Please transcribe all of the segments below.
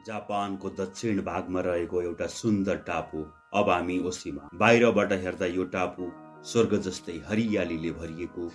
जापानको दक्षिण भागमा रहेको एउटा सुन्दर टापु अब हामी ओसीमा। बाहिरबाट हेर्दा यो टापु स्वर्ग जस्तै हरियालीले भरिएको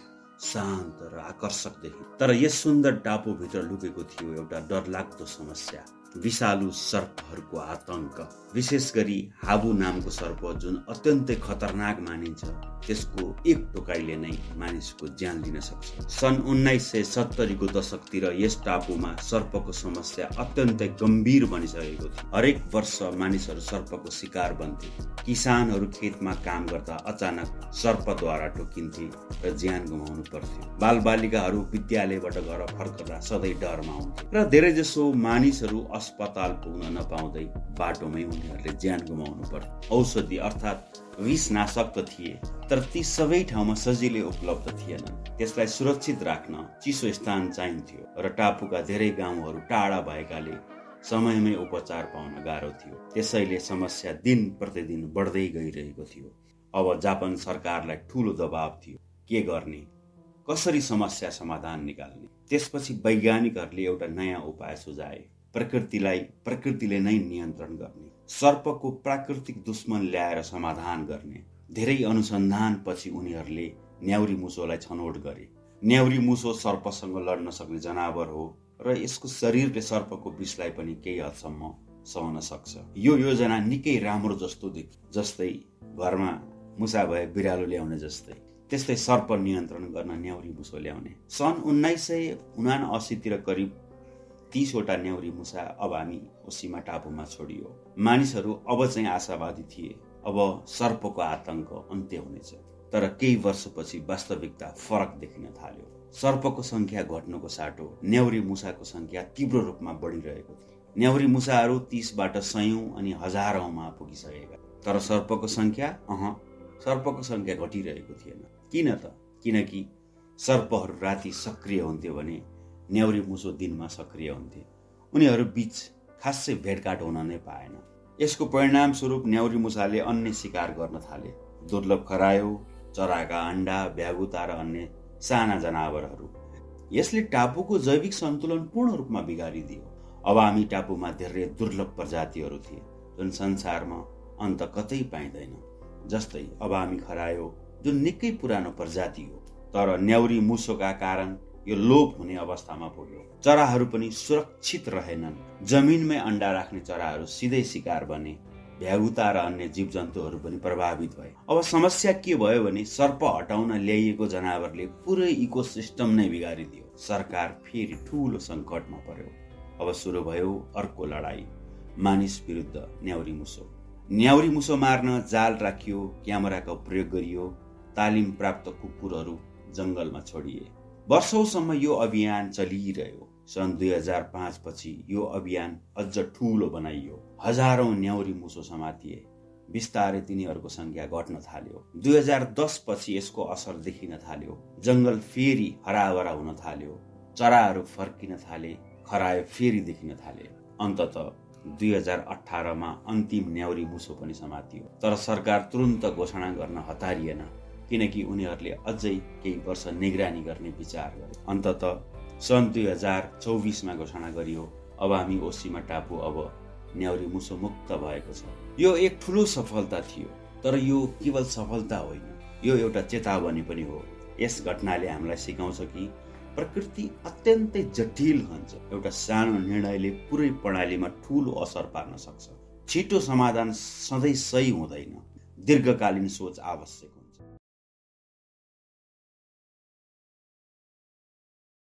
शान्त र आकर्षक देखियो। तर यस सुन्दर टापुभित्र लुकेको थियो एउटा डरलाग्दो समस्या, विषालु सर्पहरूको आतंक। विशेष गरी हाबु नामको सर्प जुन अत्यन्तै खतरनाक मानिन्छ, त्यसको एक टोकाइले नै मानिसको ज्यान लिन सक्छ। सन् 1970 को दशकतिर यस टापुमा सर्पको समस्या अत्यन्तै गम्भीर बनिसकेको थियो। हरेक वर्ष मानिसहरू सर्पको शिकार बन्थे। किसानहरू खेतमा काम गर्दा अचानक सर्पद्वारा ठोकिन्थे र ज्यान गुमाउनु पर्थ्यो। बालबालिकाहरू विद्यालयबाट घर फर्कदा सधैँ डरमा हुन्थे र धेरैजसो मानिसहरू अस्पताल पुग्न नपाउँदै बाटोमै उनीहरूले ज्यान गुमाउनु पर्थ्यो। औषधि अर्थात् विषनाशक त थिए, तर ती सबै ठाउँमा सजिलै उपलब्ध थिएनन्। त्यसलाई सुरक्षित राख्न चिसो स्थान चाहिन्थ्यो र टापुका धेरै गाउँहरू टाढा भएकाले समयमै उपचार पाउन गाह्रो थियो। त्यसैले समस्या दिन प्रतिदिन बढ्दै गइरहेको थियो। अब जापान सरकारलाई ठूलो दबाव थियो। के गर्ने, कसरी समस्या समाधान निकाल्ने? त्यसपछि वैज्ञानिकहरूले एउटा नयाँ उपाय सुझाए, प्रकृतिले नै नियन्त्रण गर्ने, सर्पको प्राकृतिक दुश्मन ल्याएर समाधान गर्ने। धेरै अनुसन्धानपछि उनीहरूले न्याउरी मुसोलाई छनौट गरे। न्याउरी मुसो सर्पसँग लड्न सक्ने जनावर हो र यसको शरीरले सर्पको विषलाई पनि केही हदसम्म सहन सक्छ। यो योजना निकै राम्रो जस्तो देखियो, जस्तै घरमा मुसा भए बिरालो ल्याउने जस्तै। त्यस्तै सर्प नियन्त्रण गर्न न्याउरी मुसो ल्याउने। सन् 1979 तिर करिब 30 वटा न्याउरी मुसा अब हामी ओसीमा टापुमा छोडियो। मानिसहरू अब चाहिँ आशावादी थिए, अब सर्पको आतंक अन्त्य हुनेछ। तर केही वर्षपछि वास्तविकता फरक देखिन थाल्यो। सर्पको संख्या घट्नुको साटो न्याउरी मुसाको संख्या तीव्र रूपमा बढिरहेको थियो। न्याउरी मुसाहरू 30 बाट सयौं अनि हजारौंमा पुगिसकेका, तर सर्पको संख्या घटिरहेको थिएन। किन त? किनकि सर्पहरू राति सक्रिय हुन्थ्यो भने न्याउरी मुसो दिनमा सक्रिय हुन्थे। उनीहरू बीच खासै भेटघाट हुन नै पाएन। यसको परिणाम स्वरूप न्याउरी मुसाले अन्य शिकार गर्न थाले। दुर्लभ खरायो, चराका अण्डा, भ्यागुता र अन्य साना जनावरहरू। यसले टापुको जैविक सन्तुलन पूर्ण रूपमा बिगारिदियो। अब हामी टापुमा धेरै दुर्लभ प्रजातिहरू थिए जुन संसारमा अन्त कतै पाइँदैन। जस्तै अब हामी खरायो जुन निकै पुरानो प्रजाति हो, तर न्याउरी मुसोका कारण यो लोप हुने अवस्थामा पुग्यो। चराहरू पनि सुरक्षित रहेनन्। जमिनमै अण्डा राख्ने चराहरू सिधै शिकार बने। भ्यागुता र अन्य जीवजन्तुहरू पनि प्रभावित भए। अब समस्या के भयो भने सर्प हटाउन ल्याइएको जनावरले पुरै इकोसिस्टम नै बिगारिदियो। सरकार फेरि ठूलो सङ्कटमा पर्यो। अब सुरु भयो अर्को लडाई, मानिस विरुद्ध न्याउरी मुसो। न्याउरी मुसो मार्न जाल राखियो, क्यामेराको प्रयोग गरियो, तालिम प्राप्त कुकुरहरू जंगलमा छोडिए। वर्षौंसम्म यो अभियान चलिरह्यो। सन् 2005 पछि यो अभियान अझ ठूलो बनाइयो। हजारौं न्याउरी मुसो समातिए। बिस्तारै तिनीहरूको संख्या घट्न थाल्यो। 2010 पछि यसको असर देखिन थाल्यो। जंगल फेरि हराभरा हुन थाल्यो। चराहरू फर्किन थाले। खरायो फेरि देखिन थाले। अन्ततः 2018 मा अन्तिम न्याउरी मुसो पनि समातियो। तर सरकार तुरुन्त घोषणा गर्न हतारिएन, किनकि उनीहरूले अझै केही वर्ष निगरानी गर्ने विचार गरे। अन्ततः सन् 2024 मा घोषणा गरियो, अब हामी ओसीमा टापु अब न्याउरी मुसो मुक्त भएको छ। यो एक ठूलो सफलता थियो, तर यो केवल सफलता होइन, यो एउटा चेतावनी पनि हो। यस घटनाले हामीलाई सिकाउँछ कि प्रकृति अत्यन्तै जटिल हुन्छ। एउटा सानो निर्णयले पुरै प्रणालीमा ठूलो असर पार्न सक्छ। छिटो समाधान सधैँ सही हुँदैन। दीर्घकालीन सोच आवश्यक।